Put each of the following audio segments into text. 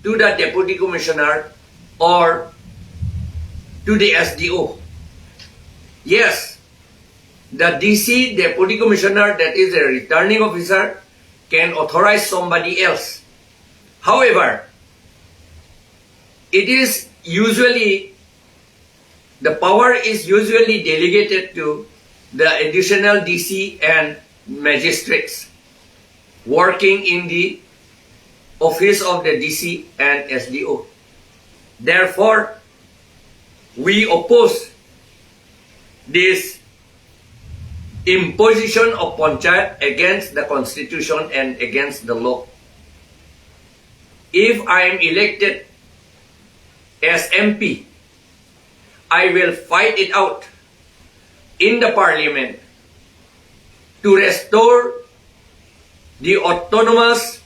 to the Deputy Commissioner or to the SDO. Yes, the DC, Deputy Commissioner, that is a returning officer, can authorize somebody else. However, it is usually, the power is usually delegated to the additional DC and magistrates working in the office of the DC and SDO. Therefore, we oppose this imposition of Panchayat against the constitution and against the law. If I am elected as MP, I will fight it out in the parliament to restore the Autonomous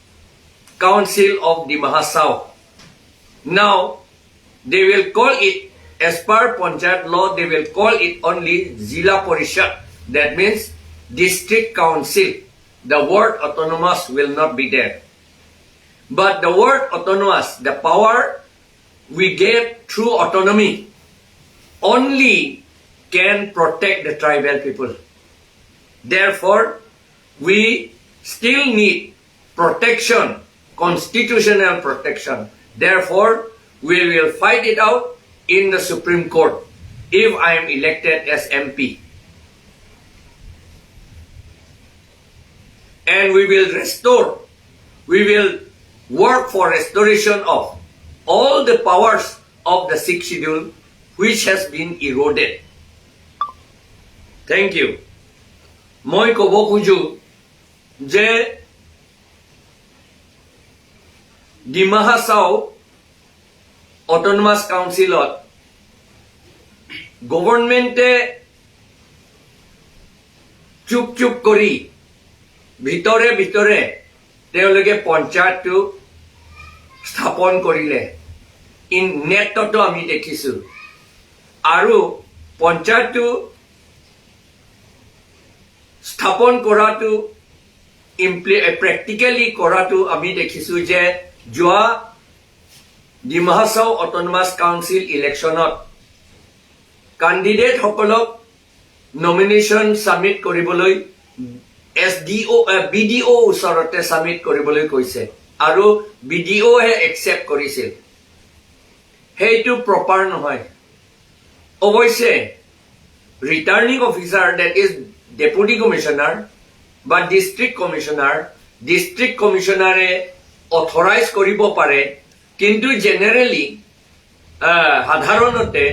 Council of Dima Hasao. Now, they will call it, as per Panchayat law, they will call it only Zilla Parishad. That means district council. The word autonomous will not be there. But the word autonomous, the power we get through autonomy, only can protect the tribal people. Therefore, we still need protection, constitutional protection. Therefore, we will fight it out in the Supreme Court if I am elected as MP. And we will work for restoration of all the powers of the Sixth Schedule which has been eroded. Thank you. মই ক'ব খোজো যে Dima Hasao autonomous কাউন্সিলত গভৰ্ণমেণ্টে চুপ চুপ কৰি ভিতৰে ভিতৰে তেওঁলোকে পঞ্চায়তটো স্থাপন কৰিলে। ইন নেটতো আমি দেখিছো। আৰু পঞ্চায়তটো স্থাপন কৰাটো, প্ৰেক্টিকেলি কৰাটো আমি দেখিছো যে যোৱা ডিমা হাছাও অট'নমাছ কাউন্সিল ইলেকশ্যনত কেণ্ডিডেটসকলক নমিনেশ্যন ছাবমিট কৰিবলৈ S D O', B D O' ওচৰতে ছাবমিট কৰিবলৈ কৈছে আৰু বি ডি অ'হে একচেপ্ট কৰিছিল। সেইটো প্ৰপাৰ নহয়। অৱশ্যে returning officer, that is Deputy Commissioner বা ডিষ্ট্ৰিক্ট কমিশ্যনাৰ, ডিষ্ট্ৰিক্ট কমিশ্যনাৰে অথৰাইজ কৰিব পাৰে। কিন্তু জেনেৰেলি, সাধাৰণতে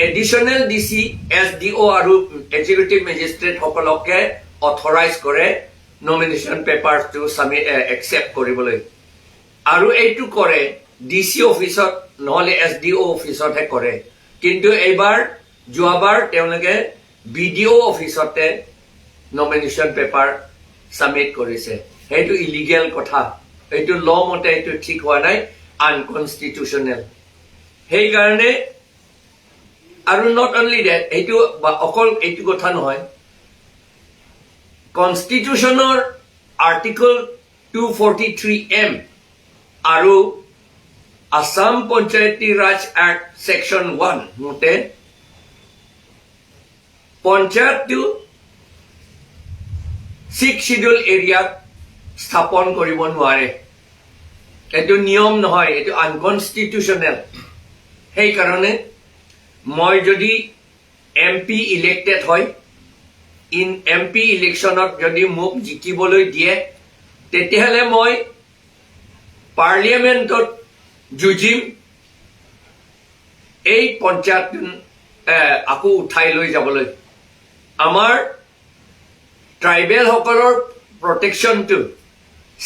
additional D C, S D অ' আৰু এক্সিকিউটিভ মেজিষ্ট্ৰেটসকলকে অথৰাইজ কৰে নমিনেশ্যন পেপাৰটো ছাবমিট, একচেপ্ট কৰিবলৈ। আৰু এইটো কৰে ডি চি অফিচত, নহ'লে এছ ডি অ' অফিচতহে কৰে। কিন্তু এইবাৰ, যোৱাবাৰ তেওঁলোকে বি ডি অ' অফিচতে নমিনেশ্যন পেপাৰ ছাবমিট কৰিছে। সেইটো ইলিগেল কথা। এইটো ল মতে এইটো ঠিক হোৱা নাই, আনকনষ্টিটিউচনেল। সেইকাৰণে আৰু not only date, এইটো বা অকল এইটো কথা নহয়, কনষ্টিটিউচনৰ আৰ্টিকল 243M আৰু আছাম পঞ্চায়তী ৰাজ এক্ট ছেকশ্যন 1 মতে পঞ্চায়তটো ছিক্স চিডিউল এৰিয়াত স্থাপন কৰিব নোৱাৰে। এইটো নিয়ম নহয়, এইটো আনকনষ্টিটিউচনেল। সেইকাৰণে মই যদি এম পি ইলেক্টেড হয়, ইন এম পি ইলেকশ্যনত যদি মোক জিকিবলৈ দিয়ে, তেতিয়াহ'লে মই পাৰ্লিয়ামেণ্টত যুঁজিম এই পঞ্চায়ত আকৌ উঠাই লৈ যাবলৈ। আমাৰ ট্ৰাইবেলসকলৰ প্ৰটেকশ্যনটো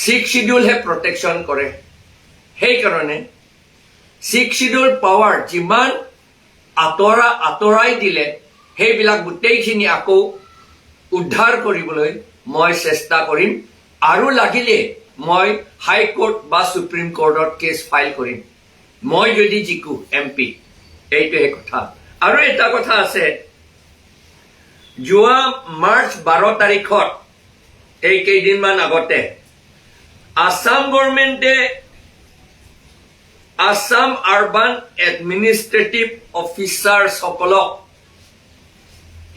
ছিক্স চিডিউলহে প্ৰটেকশ্যন কৰে। সেইকাৰণে ছিক্স চিডিউল পাৱাৰ যিমান আঁতৰাই দিলে, সেইবিলাক গোটেইখিনি আকৌ উদ্ধাৰ কৰিবলৈ মই চেষ্টা কৰিম আৰু লাগিলে মই হাইকোৰ্ট বা সুপ্ৰিম কোৰ্টত কেছ ফাইল কৰিম, মই যদি জিকো এম পি। এইটোহে কথা। আৰু এটা কথা আছে, যোৱা মাৰ্চ 12 তাৰিখত, এই কেইদিনমান আগতে আছাম গভৰ্ণমেণ্টে আছাম আৰবান এডমিনিষ্ট্ৰেটিভ অফিচাৰসকলক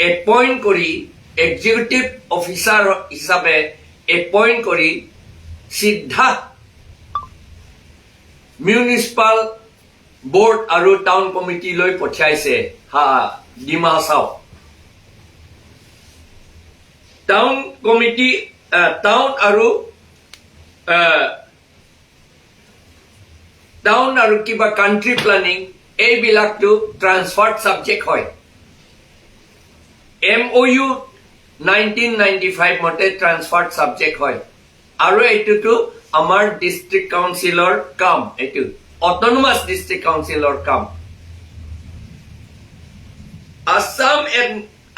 এপইণ্ট কৰি, এক্সিকিউটিভ অফিচাৰ হিচাপে এপইণ্ট কৰি চিধা মিউনিচিপাল বৰ্ড আৰু টাউন কমিটিলৈ পঠিয়াইছে। হা, Dima Hasao town committee, town আৰু কিবা কাণ্ট্ৰি প্লানিং, এইবিলাকটো ট্ৰান্সফাৰ্ড ছাবজেক্ট হয়। MOU 1995 মতে ট্ৰান্সফাৰ্ড ছাবজেক্ট হয় আৰু এইটোতো আমাৰ ডিষ্ট্ৰিক্ট কাউন্সিলৰ কাম, এইটো অট'নমাছ ডিষ্ট্ৰিক্ট কাউন্সিলৰ কাম। আছাম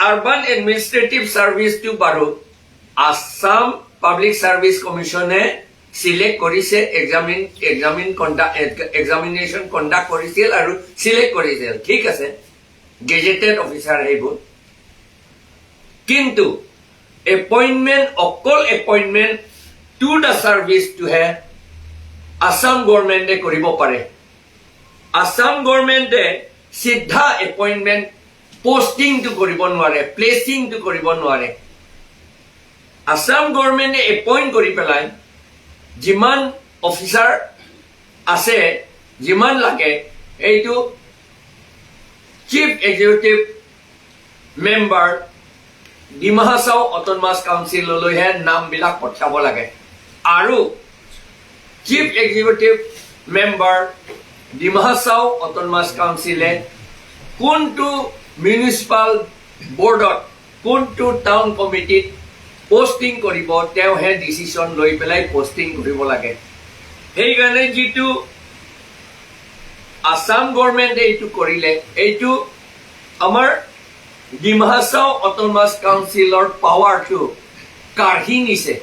আৰবান এডমিনিষ্ট্ৰেটিভ ছাৰ্ভিচটো বাৰু আছাম পাব্লিক ছাৰ্ভিচ কমিশ্যনে চিলেক্ট কৰিছে, examine examine conduct examination conduct কৰিছিল আৰু চিলেক্ট কৰিছিল, ঠিক আছে, গেজেটেড অফিচাৰ সেইবোৰ। কিন্তু এপইণ্টমেণ্ট, অকল এপইণ্টমেণ্ট টু the ছাৰ্ভিচটোহে আছাম গভৰ্ণমেণ্টে কৰিব পাৰে। আছাম গভৰ্ণমেণ্টে চিধা এপইণ্টমেণ্ট, পষ্টিংটো কৰিব নোৱাৰে, প্লেচিংটো কৰিব নোৱাৰে। আছাম গভৰ্ণমেণ্টে এপইণ্ট কৰি পেলাই যিমান অফিচাৰ আছে, যিমান লাগে, এইটো chief executive member Dima Hasao autonomous কাউন্সিললৈহে নামবিলাক পঠিয়াব লাগে আৰু chief executive member Dima Hasao autonomous কাউন্সিলে কোনটো মিউনিচিপাল বৰ্ডত, কোনটো টাউন কমিটিত পষ্টিং কৰিব, তেওঁহে ডিচিশ্যন লৈ পেলাই পষ্টিং কৰিব লাগে। সেইকাৰণে যিটো আছাম গভৰ্ণমেণ্টে এইটো কৰিলে, এইটো আমাৰ ডিমা হাছাও অট'নমাছ কাউন্সিলৰ পাৱাৰটো কাঢ়ি নিছে,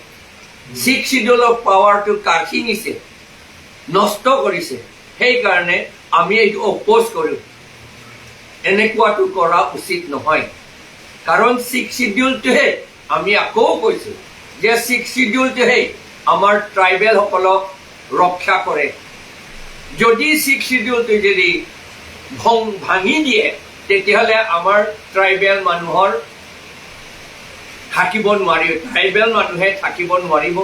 ছিক্স চিডিউলৰ পাৱাৰটো কাঢ়ি নিছে, নষ্ট কৰিছে। সেইকাৰণে আমি এইটো অপ'জ কৰোঁ। এনেকুৱাটো কৰা উচিত নহয়, কাৰণ ছিক্স চিডিউলটোহে, আমি আকৌ কৈছো যে ছিক্স চিডিউলটোহে আমাৰ ট্ৰাইবেলসকলক ৰক্ষা কৰে। যদি ছিক্স চিডিউলটো যদি ভাঙি দিয়ে, তেতিয়াহ'লে আমাৰ ট্ৰাইবেল মানুহৰ থাকিব নোৱাৰিব, ট্ৰাইবেল মানুহে থাকিব নোৱাৰিব,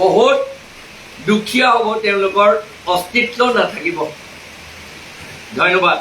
বহুত দুখীয়া হ'ব, তেওঁলোকৰ অস্তিত্ব নাথাকিব। ধন্যবাদ।